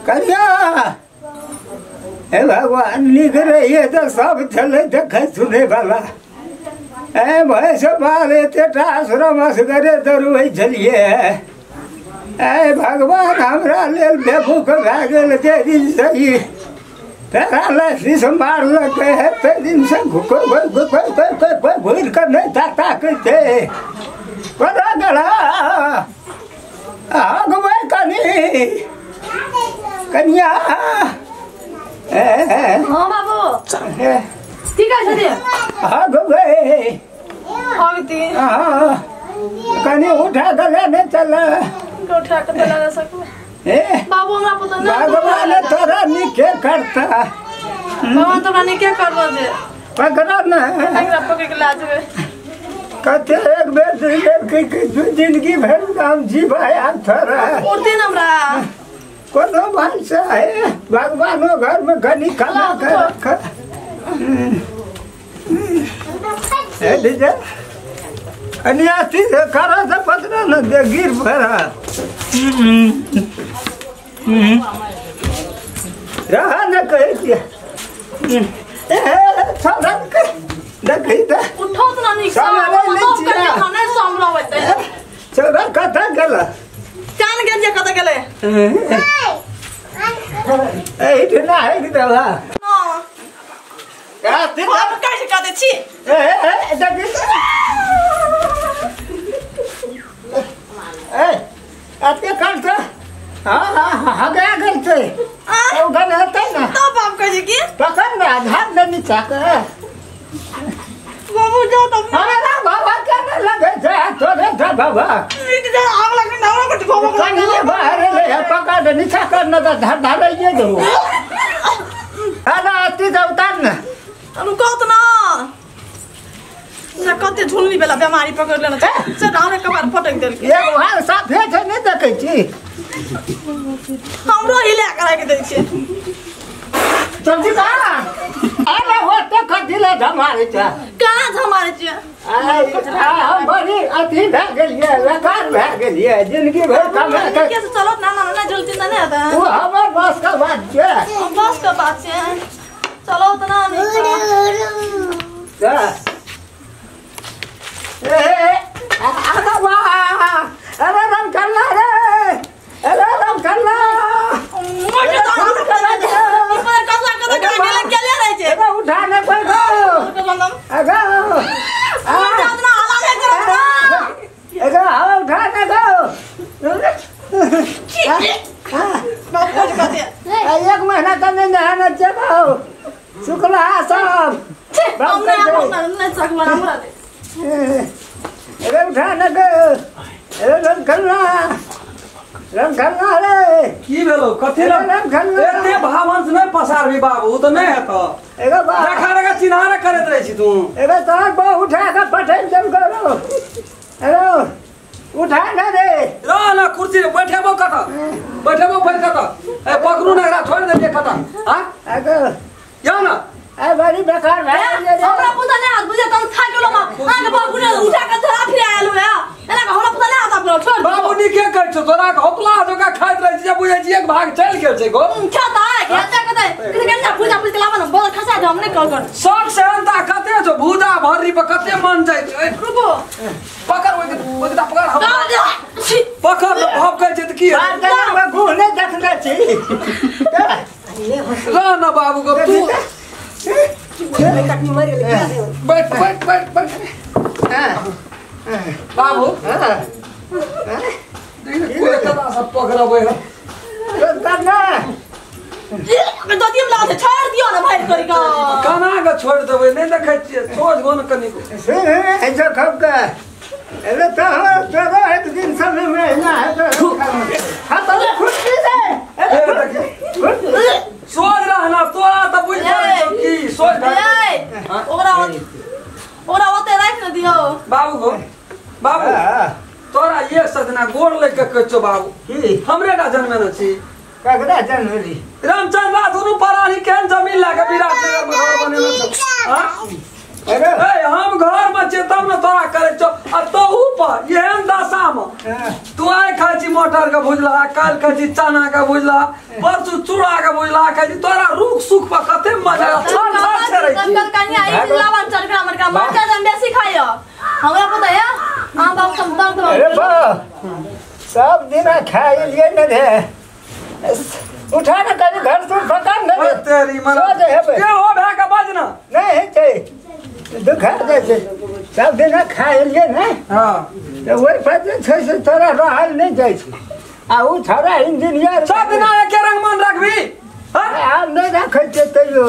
कनिया हे भगवान निक रहिए तो सब छलै देखै सुनै वाला ए भैंस बाल एतेटा आश्रम असगरे दौड़बै छलियै ए भगवान हमरा लेल बेवकूफ भए गेल जे दिन से ई पैरालिसिस मारलकै है ताहि दिन से घुरि कऽ नहि ताकै छै कोना गेला आगबै कनी कनिया हाँ बाबू ठीक है छथि आगबै आगती हाँ कनी उठा के ले चल उठा के चला जा सकू ए बाबू हमरा पता नहीं भगवान तोरा नीके करता भगवान तोरा नीके करबो जे पकड़ा ना एकरा पकड़ के ला जेबे कते एक बेर दुई बेर के जिंदगी भर हम जीवा यार थोड़ा उठते न हमरा कोनो बात से है भगवानो घर में कनी खाना के रख ए दीजे कनिया से करा से पकड़ा न दे गिर भरा रहा न कहे दिया ए छोड़ा के देखी त उठो त नहीं सामने नहीं सामने छोड़ा कथा गेला कान गेल जे कत गेले ए इतना है कि दला हां का हम कैसे कहते छी ए ए देखी ए अते करते हां हां हां गया करते ओ गन होता ना तो बाप कहे की पकड़ ना आधार न नीचा के बाबू जो तो हमरा बाबा के न लगे छै तोरे था बाबा मीट जा आग लगे ना हमरा बाबा कनिए बाहर ले पकड़ नीचा कर न त धर धरइए दो अरे अति जा उतार न रुको त ना ना कते झुलनी बेला बेमारी पकड़ लेना छै से हमरा कपार फटक देलकै एक भाग साफे छै नै देखै छी हमरो हिला के राखि दै छै जल्दी का अरे होते खदिले धमारे छै कहाँ धमारे छै हम बड़ी अथी भए गेलियै बेकार भए गेलियै जिंदगी भरि कमा के कैसे चलो ना ना ना जल्दी ना नहीं आता ओ हमर बस का बात छै बस का बात छै चलो त ना नहीं ए अरे वाह अरे राम करला रे अरे राम करला मोटे तो पर कसा कसा गेले केले रहै छै अरे उठा ने पड़ो अगो उठा ना हला नै करत अगो हवा उठा ने गो बाप को कहते एक महीना त नहीं नहाना चलो शुक्ला सब हम नहीं सकबा हमरा दे अरे उठा न गो अरे रन करना रे की भेलो कथि एते भावंश नै पसारबी बाबू त नै हेतो एगो बा देखा रखा चिन्हार करैत रहै छी तू एगो तोहर बहु उठा के पठै देल करो अरे उठा न रे र न कुर्सी बैठेबो कत बैठेबो फेर कत ए पकड़ू न एकरा छोड़ देलियै कत हां अगो या न ए बड़ी बेकार भए गेलै हमरा पुता नै हाथ बुझे तम खा गेलो मा आगे बाबू ने उठा के धरा फिर आयल है एना के हमरा पुता नै हाथ अपनो छोड़ बाबू नी के कहै छौ तोरा के होपला जोका खाइत रहै छी जे बुझै छी एक भाग चलि गेल छै गो खाता है खाता कतै केना पूजा पूज के लावा न बोल खसा दे हम नै कल कर शौक से अंता कते छौ भूजा भर्री पर कते मन जाइ छै रुको पकड़ ओइ के पकड़ हम पकड़ भाव कहै छै त की बात में गुह नै देखने छी र न बाबू गो तू कटनी मर गेलै बैठ बैठ बैठ बैठ बाबू कोई कदा सब पकड़बै है करना ददियम लागत छोड़ दियो न भाई करी का कना के छोड़ देबै नै देखै छियै सोच गो न कनिको से ऐसा खब के अरे तो तोरा एक दिन समय में ना है तो हां तो खुशी दे सोच रहना तोरा त बुझ पड़ै छौ की सोच ओकरा ओकरा ओते राख न दियो बाबू गो बाबू तोरा ये सजना गोड़ लेके कहै छौ बाबू हमरे टा जन्मे न छी ककरा जन्मली रामचंद्र दुनू परानी केहन जमीन लए के विराटनगर में घर बनेने छौ हां अरे ए हम घर में छियै तब न तोरा करै छौ आ तोहू पर एहन दशा में तू आइ खाइ छी मटर के भुजला, काल्हि खाइ छी चना के भुजला, परसू चूड़ा के भुजला खाइ छी, तोरा रुख सुख पर कते मजा छर छर छेरै छी। कल कनिया ई लावन चरकरा मरका मरचा जन बेसी खाइयो हमरा पता है। हां बाबू तुम तंग तो अरे बा सब दिन खाइ लिए न रे, उठा ना कभी घर से पका न रे तेरी मन के हो भए के बजना नहीं है छै दुखा जाइ छै। सब दिन खाइ लिए ने। हां तऽ ओहि पर जे छै से तोरा रहल नहि जाइ छै। आ उ छोरा इंजीनियर सब दिन एके रंग मन रखबी। हां आब नहि राखै छै तैयो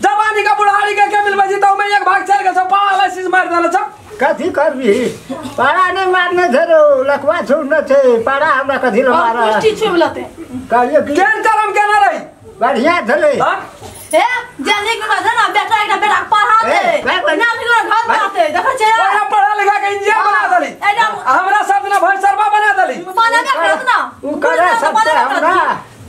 जवानी का बुढ़ारी के के मिलबै छी तऽ ओमे एक भाग चल गेल छ, पैरालिसिस मारि देले छ। कथी करबी? पारा नहि मारने छै रो, लकवा छोड़ने छै पारा, हमरा कथी ल मारा पुष्टि छुबि लते कहलियो कि केन करम केना रही बढ़िया छलै। हां हे जल्दी के ना ना बेटा एकटा बेटा पढ़ा दे ना ठीक घर बाते देखै छै ओकरा पढ़ा लिखा के इंजीनियर बना देली, हमरा सब दिना भैंसरवा बना देली। बना के करत ना उ करे सकते हमरा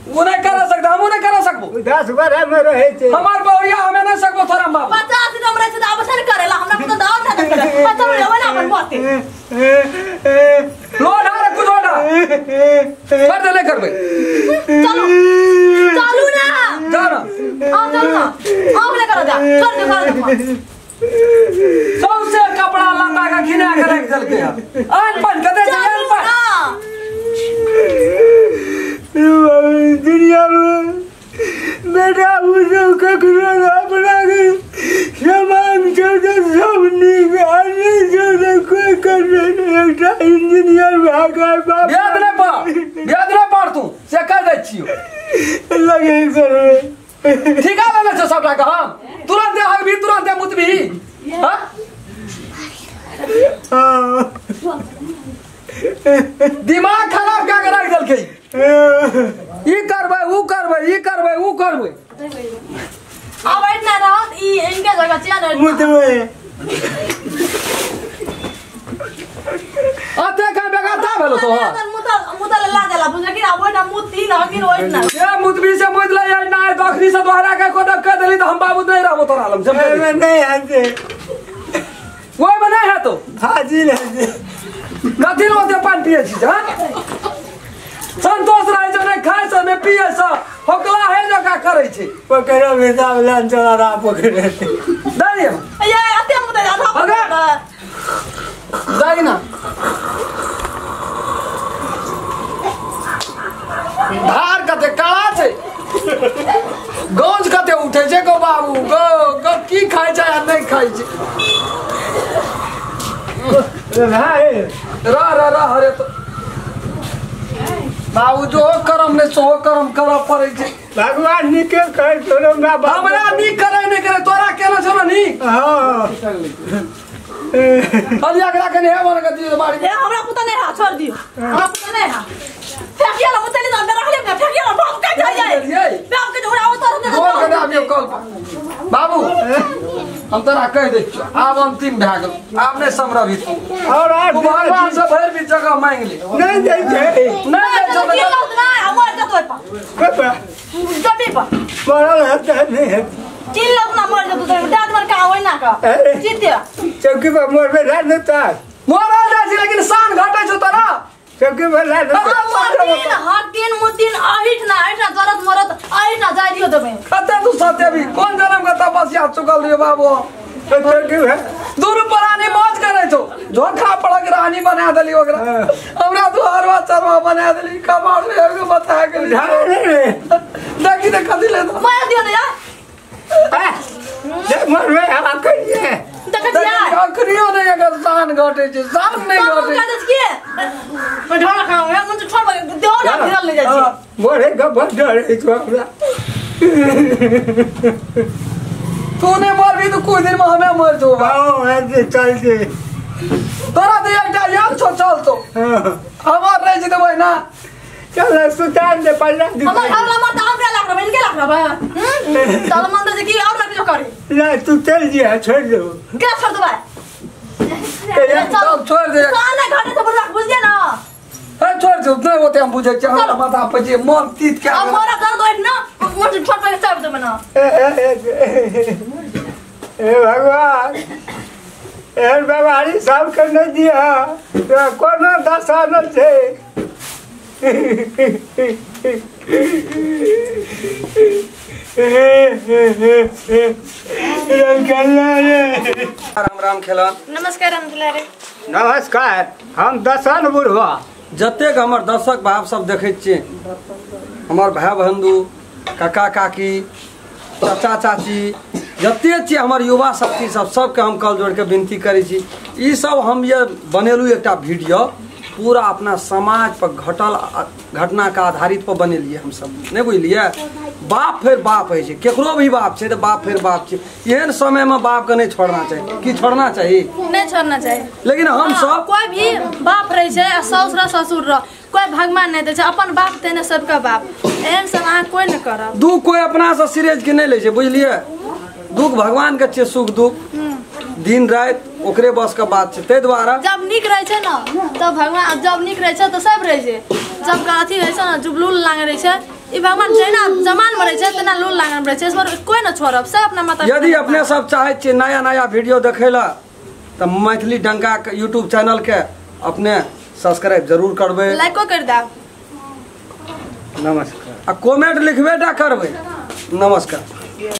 उ नहीं कर सकता, हमहु नहीं कर सकबो। 10 बार में रहै छै हमार बौरिया, हमें नहीं सकबो थोड़ा बाबू। 50 दिन हमरा छै त अवसर करेला हमरा त दाव ना करे पता लेबै ना अपन मते लोड आ कुछ लोड कर देले करबे। चलो चालू ना जा ना आ चलो ना आव ले कर जा छोड़ दे कर दे। सौंसे कपड़ा लता के घिना के रख देलके आन पान कते छै आन पान। दुनिया में बेटा बुझो ककरो अपना के सामान छोड़ सब नीक आदमी छोड़ कोई कर एकटा इंजीनियर भए गेल बाप। याद नहीं पढ़, याद नहीं पढ़ तू से कह दै छियो लगे करबे ठीका लेने छौ सबटा के हम तुरंत हगबी तुरंत मुतबी। हां दिमाग खराब क्या के रख देलकै। ई करबै ऊ करबै ई करबै ऊ करबै। अब इतना रहत ई इनके जगह चल मुतबै अते का बेगाता भेलो तो मुतल ला देला बुझल कि अब ना मुती ना कि ओइ ना ए मुतबी से मुतलै ना दखनी से दोहरा के को दक देली त हम बाबू नहीं रहबो तोरा लम समझ नहीं आते ओइ में नहीं है तो हाजिर है कथी लोते पान पिए छी हां संतोष रहै छै नहि खाइ छै नहि पिए छै होकला है जका करै छै पकड़ो बेटा लान चला रहा पकड़े दे दियो ए अते मुते आधा जाई ना धार कते काला छै गौज कते उठै छै गो बाबू गो गो की खाइ छै आ नहि खाइ छै भाई र र र हरे तो बाबू जो करम ने सो करम करऽ पड़ै छै। भगवान नीके कर तोरो बाबा हमरा नीक करे नहि करे तोरा केना छौ ने नीक। हां खाली एकरा कने हे मन के दियो बाड़ी ए हमरा पुता नहीं हा छोड़ दियो हमरा पुता नहीं हा फेकिया ला मुतली ना रख ले फेकिया ला बाप के जाय जाय बाप के जोड़ा उतर दे बोल के आबियो कल पर बाबू हम तोरा कह दै छियो आब अंतिम भए गेल आब नहि समरबी तू और आठ भगवान से भरि भी जगह मांगि ले नहीं दै छै नहीं दै छै ना हमर जतोय पर पर जबी पर पड़ल हत नहीं है 3 लाख ना मर जतो दाँत मर का होय ना का जीते चौकी पर मरबे रात न तार मरल जाइ छै लेकिन शान घटै छौ तोरा चौकी पर रात तीन हकीन मुतीन अहिठ ना अहिठ ना जरत मरत अहिठ ना जाय दियो देबे कते तू सत्यभी कोन जन्म के तपस्या चुकल रे बाबू चौकी है दुनु प्राणी मौज करै छौ झोंका पड़क रानी बना देली ओकरा हमरा तू हरवा चरवा बना देली कमाल रे एगो बता गेली देखी त कथी ले मार दियो ने यार जे मरबे हम कहिए देखै छियै अखरियो नै एकर शान घटै छै शान नै घटै छै के मैं ढोला खाऊ हम तो छोड़ देहो ना भिरल ले जाइ छी मोरे गबर डरे छौ हमरा तू नै मरबी त कुछ दिन में हमे मर जो हां ऐसे चल जे तोरा त एकटा यार छौ चल तो हमर रहै छै त वही ना चल सुतान दे पल्ला दे हमर हमरा मत हमरा लाख रहे इनके लाख रहे चल मन दे की और ना किछो करे ना तू चल जी छोड़ दे क्या छोड़ दे भाई चल छोड़ दे साला घाटे से बुझ बुझ ना ए छोड़ दे उतना होते हम बुझे छै हमरा माथा पर जे मन तीत के अब मोरा दर्द होइत ना मोर छोड़ पे चाप दे मना ए भगवान एहन बेमारी सबके नहि दिअ, कोनो दशा नहि छै। राम राम खेलन। नमस्कार राम दुलारे। नमस्कार, हम दसन बुढ़वा। जतेक हमर दर्शक भाव सब देखै छियै, हमर भाई बंधु, काका काकी, चाचा चाची, जते छियै हमर युवा शक्ति सब, सबके हम कल जोड़ के विनती करै छी। ई सब हम ये बनेलू एकटा वीडियो पूरा अपना समाज पर घटल घटना के आधारित पर बनेलिए हम सब, नहीं बुझलिए? बाप फेर बाप है, केकरो भी बाप छै तो बाप फेर बाप छै। एहन समय में बाप के नहीं छोड़ना चाहिए। की छोड़ना चाहिए? नहीं छोड़ना चाहिए। लेकिन हम सब कोई भी बाप रहे छै आ साउस रह ससुर रह, कोई भगवान नहीं दै छै, अपन बाप तेने सबके बाप। एहन सब अहाँ कोई नहीं करब। दुख कोई अपना से सीरियस के नहीं लै छै, बुझलिए? दुख भगवान के छै, सुख दुख दिन राति ओकरे बस के बात छै। ताहि दुआरे जब नीक रहे छै ना तब भगवान, जब नीक रहे छै तो सब रहे छै, जब अथी रहे छै ना जुबलूल लागे रहे छै, ई भगवान जहिना जमान में रहे छै तेना लूल लागल रहे छै, कोई न छोड़ब, सब अपना माता। यदि अपने सब चाहे छियै नया नया वीडियो देखै ला तऽ मैथिली डंका के यूट्यूब चैनल के अपने सब्सक्राइब जरूर करबै, लाइको कर देब। नमस्कार। आ कमेंट लिखबे टा करबै। नमस्कार।